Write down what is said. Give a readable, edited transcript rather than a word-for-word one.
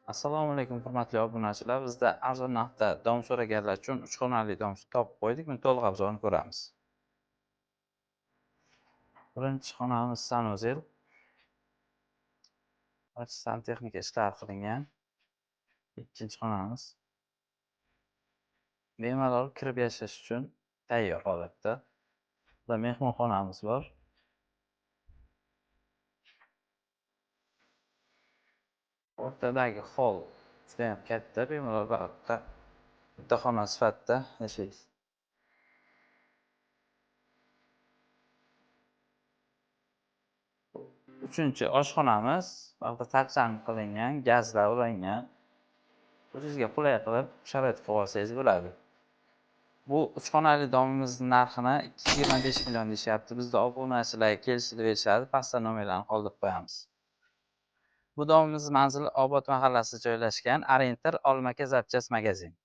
Assalomu alaykum, hurmatli obunachilar. Bizda arzon narxda dom so'raganlar uchun 3 xonali dom topib qo'ydik. Buni to'liq obzorini ko'ramiz. Birinchi xonamiz sanuzel. Barcha santexnika ishlari qilingan. Ikkinchi xonamiz. Bemalol kirib yashash uchun tayyor holatda. Va mehmonxonamiz bor. O'rtadagi hol juda ham katta, bemalol bitta xona sifatida yashaysiz. Uchinchi oshxonamiz, bu yoqda tapsan qilingan, gazlar ulangan. O'zingizga qulay qilib sharoit qilib olsangiz bo'ladi. Bu 3 xonali domimizning narxini 225 million deyishyapti. Bizda obunachilarga kelishib berishadi, pastda nomerlarni qoldirib qo'yamiz. Bu domimiz manzili Obod mahallasida joylashgan, Orientir Olmaka zapchast magazin.